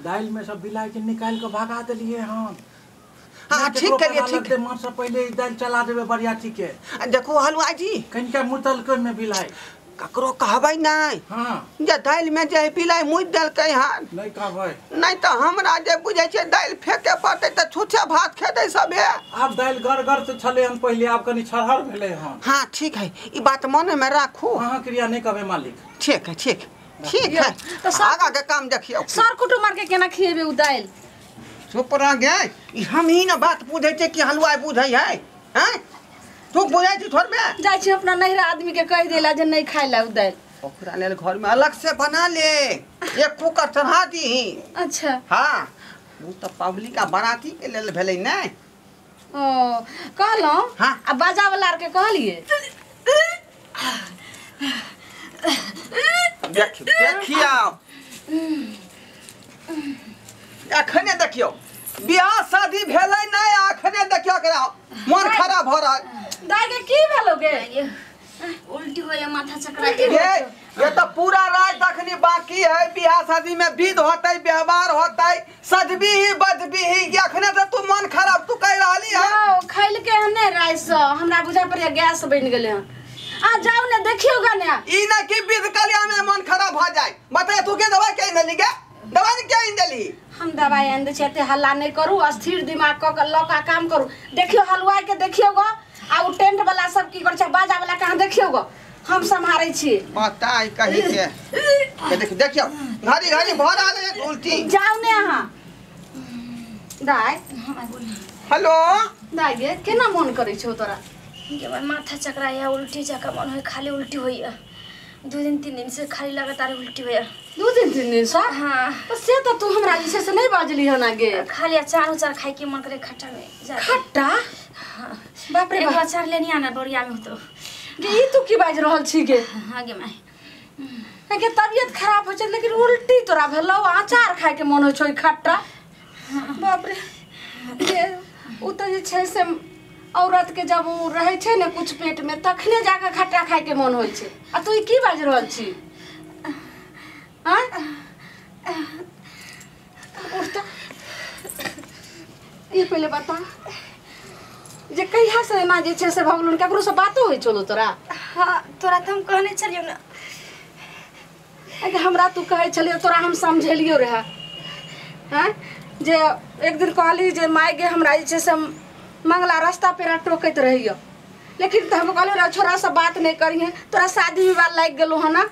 दालि में सब बिलाई के निकाल के भगा देलिए हम। हाँ ठीक करिए, ठीक। माँ से पहले दालि चला देबे बरियाती के। देखो हलवाई जी कनिका मुतल के में बिलाई ककरो कहबै नहीं। हाँ जे दालि में जे बिलाई मुति देलकै हन नहीं कहबै, नहीं तो हमरा जे बुझै छै दालि फेके पड़तै तऽ छुछे भात खेतै सबे। आब दालि गड़गड़ से छलै हन पहिले, आब कनि छरहर भेलै हन। हाँ ठीक है, ई बात मन में राखू। अहाँ क्रिया नहीं कहबै मालिक। ठीक है ठीक ठीक है। तो आगा के काम देखियौ। सर कुटुम्ब के केना खिएबै उ दालि? चुप रह गए, ई हम ही ना बात बुझै छै कि हलवाई बुझै है? हैं तू बुझै छी थोड़बे? जाइ छी अपना नैहरा आदमी के कहि देला जे नहीं खाइ ला उ दालि। ओकरा लेल घर में अलग से बना ले, एक कुकर चढ़ा दी। अच्छा हाँ वो तो पब्लिक आ बाराती के लेल भेलै ने। ओ कहलहुँ। हाँ आ बाजा वाला के कहलिए? देखियौ देखियौ अखने देखियौ बियाह शादी भेलै नहि, अखने देखियौ एकरा मन खराब भऽ रहल। दाइ के की भेलो गे? उल्टी होया, माथा चकरा ये ये तो पूरा रात अखनी बाकी है। बियाह शादी में विध होतै, व्यवहार होतै, सजबी ही बजबी ही, अखने से तू मन खराब तू कहि रहली है। हां खैल के हने रात से हमरा बुझा पड़े गैस बनि गेलै हन। आ जाउ ने देखियौ गा ने। ई ना कि विध कलिया में मन खराब भ जाय। बता तू के दवाई के देली गे? दवाई के आनि देली? हम दवाई आनि दै छी, एते हल्ला नहीं करू, अस्थिर दिमाग क के लऽ के काम करू। देखियौ हलवाई के देखियौ ग, आ उ टेंट वाला सब की करै छै, बाजा वाला कहाँ देखियौ ग, हम सम्हारै छी। बताई कही के देख देखियौ घड़ी घड़ी भ रहल है उल्टी। जाउ ने अहाँ। दाइ हेलो दाइ गे केना मन करै छौ तोरा? गे माथा चकराया, उल्टी जका मन होय, खाली उल्टी होइया। 2 दिन 3 दिन से खाली लगातार उल्टी होइया। 2 दिन 3 दिन से? हाँ तो से तो तू हमरा जे से नहीं बाजली हन आगे। खाली अचार उचार खाए के मन करे खट्टा में। खट्टा? हाँ बाप रे बाप, अचार लेनी आना बोरिया में तो। गे ई तू की बाज रहल छी गे? हां गे my के तबियत खराब हो छै लेकिन उल्टी तोरा भेलौ, अचार खाए के मन होइ छौ खट्टा। बाप रे गे उ त जे छै से औरत के जब उ रहै छै ने कुछ पेट में तखने जाके खट्टा खाए के मन होइ छै, आ तू ई की बाज रहल छी? हां उठ त ई पहिले बता जे कहिया से एना जे छै से भऽ गेलौ, ककरो से बातो होइ छलौ तोरा? हां तोरा त हम कहने छलियौ ने। अगे हमरा तू कहै छलियौ, तोरा हम समझेलियौ रहे। हां जे एक दिन कहली जे माय गे हमरा जे छै से मंगला रास्ता पेरा टोकैत रहियो, लेकिन हम कहलियै रे छोरा से बात नहीं करिहे, तोरा शादी विवाह लागि गेलौ हन ना।